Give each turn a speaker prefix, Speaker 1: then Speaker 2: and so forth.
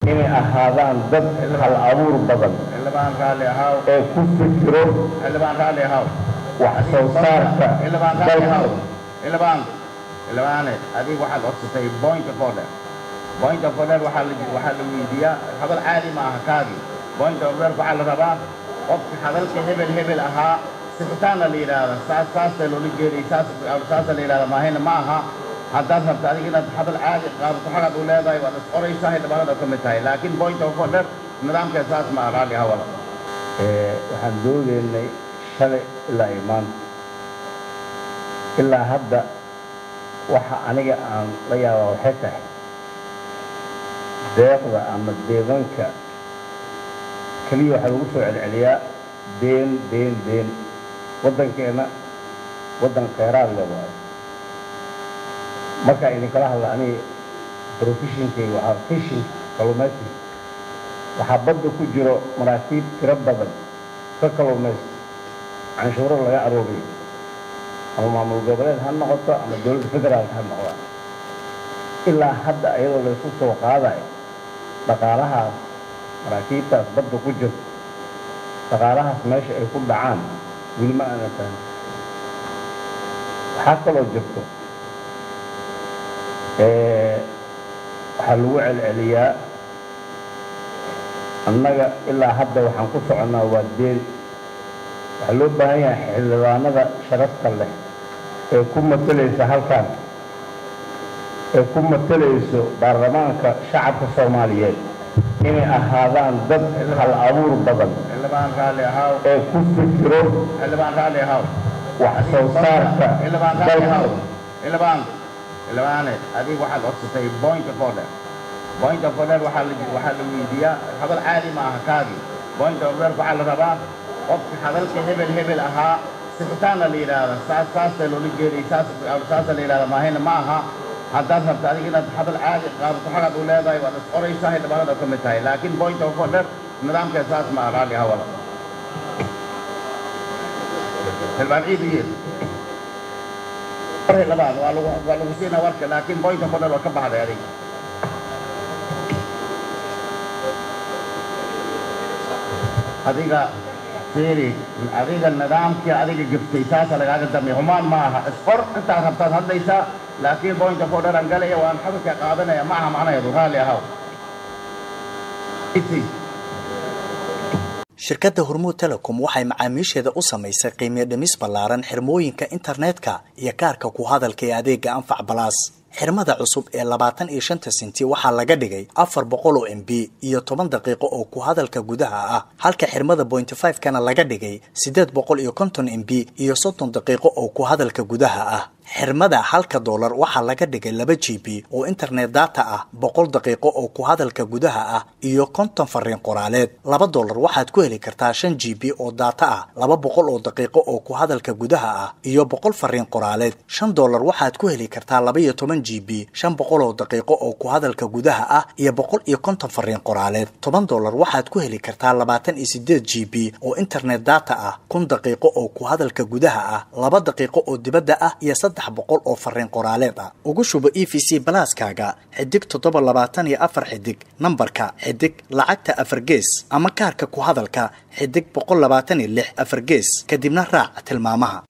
Speaker 1: Inay ahaadaan dad hal abuur badan
Speaker 2: Xildhibaan, raalli ahaw.
Speaker 1: ee ku fikiro
Speaker 2: Xildhibaan, raalli ahaw.
Speaker 1: wax soo saarka
Speaker 2: Xildhibaan, raalli ahaw.
Speaker 1: dalka.
Speaker 2: Xildhibaan, xildhibaane, adiga waxaad codsatay point of order. Point of order waxaa la weydiiyaa, hadal caadi ma aha kaagi. Point of order waxaa la rabaa qofka hadalka hebel hebel ahaa sixitaanna la yidhaahda, saas saasa loola jeeday, saas saasa la yidhahda, maahayna ma aha. Haddaad rabto adiga inaad hadal caadi qaadato, xaqaad u leedahay, waad is qoraysaa, xildhibaanada ka mid tahay, laakiin point of order nidaamkee saas ma aha. Raalli ahaw wala.
Speaker 1: Waxaan doodaynay shalay ilaa iyo maanta ilaa hadda. Waxa aniga aan la yaabaa waxay tahay deeqda ama deebanka keliya waxaa lagu soo celceliyaa deen, deen, deen. Waddankeena waddan kheyraad leh waayo. Markaa idinkala hadla, aniga professionkayga waxaa fishing, kalluumaysi. Waxaa badda ku jiro maraakiib tiro badan ka kalluumaysta, canshuuro laga arooriyo, ama maamul goboleed ha noqoto ama dowladda federaalka ha noqdaan. Ilaa hadda iyadoo laysu soo qaadayo dhaqaalahaas, maraakiibtaas badda ku jirto, dhaqaalahaas meesha ay ku dhacaan weli ma aanan fahmin. Waxaa kaloo jirto, waxaa lagu celceliyaa annaga ilaa hadda waxaan ku soconnaa waa deen. Waxaa loo baahan yahay xildhibaanada sharafta leh ee ku matalaysa halkan, ee ku matalayso baarlamaanka shacabka Soomaaliyeed, inay ahaadaan dad hal abuur badan
Speaker 2: Xildhibaan, raalli ahaw.
Speaker 1: ee ku fikiro
Speaker 2: Xildhibaan, raalli ahaw.
Speaker 1: wax soo saarka
Speaker 2: Xildhibaan, raalli
Speaker 1: dalka.
Speaker 2: ahaw. Xildhibaan, xildhibaane, adiga waxaad codsatay point of order. Point of order waxaa la weydiiyaa, hadal caadi ma aha kaagi. Point of order waxaa la rabaa qofka hadalka hebel hebel ahaa sixitaanna la yidhaahda, saas saasa loola jeeday, saas saasa la yidhahda, maahayna ma aha. Haddaad rabto adiga inaad hadal caadi qaadato, xaqaad u leedahay, waad is qoraysaa, xildhibaanada ka mid tahay, laakiin point of order nidaamkee saas ma aha. Raalli ahaw wala. Xildhibaan ciid u yeer war. Xildhibaan, waa lagu siinaa warka, laakiin point of order waa ka baxday adiga. Adiga fiiri, adiga nidaamkii adiga gaftay saasa lagaaga damay. Xumaan ma aha, isqor intaad rabtaad hadlaysaa, laakiin point of order aan galaya, waan hadalka qaadanaya ma aha macnaheedu. Raalli ahaw.
Speaker 3: Shirkadda Hormuud Telecom waxay macaamiisheeda u samaysay qiimiyo dhimis ballaaran xirmooyinka internetka iyo kaarka ku hadalka ee adeega Anfac Balaas. Xirmada cusub ee 25-ta senti waxaa laga dhigay 400 oo MB iyo 10 daqiiqo oo ku hadalka gudaha ah, halka xirmada 0.5 kana laga dhigay 850 MB iyo 30 daqiiqo oo ku hadalka gudaha ah. Xirmada halka doolar waxaa laga dhigay 2 GB oo internet data ah, 100 daqiiqo oo ku hadalka gudaha ah iyo 50 fariin qoraaleed. $2 waxaad ku heli kartaa 5 GB oo data ah, 200 oo daqiiqo oo ku hadalka gudaha ah iyo 100 fariin qoraaleed. $5 waxaad ku heli kartaa 12 GB, 500 oo daqiiqo oo ku hadalka gudaha ah iyo 150 fariin qoraaleed. $10 waxaad ku heli kartaa 28 GB oo internet data ah, 1000 daqiiqo oo ku hadalka gudaha ah, 2 daqiiqo oo dibadda ah iyo 300 oo fariin qoraaleed ah. Ugu shubo EVC Pluskaaga *724 xidig nambarka xidig lacagta 4 gees ama kaarka ku hadalka xidig 126 4 gees, kadibna raac tilmaamaha.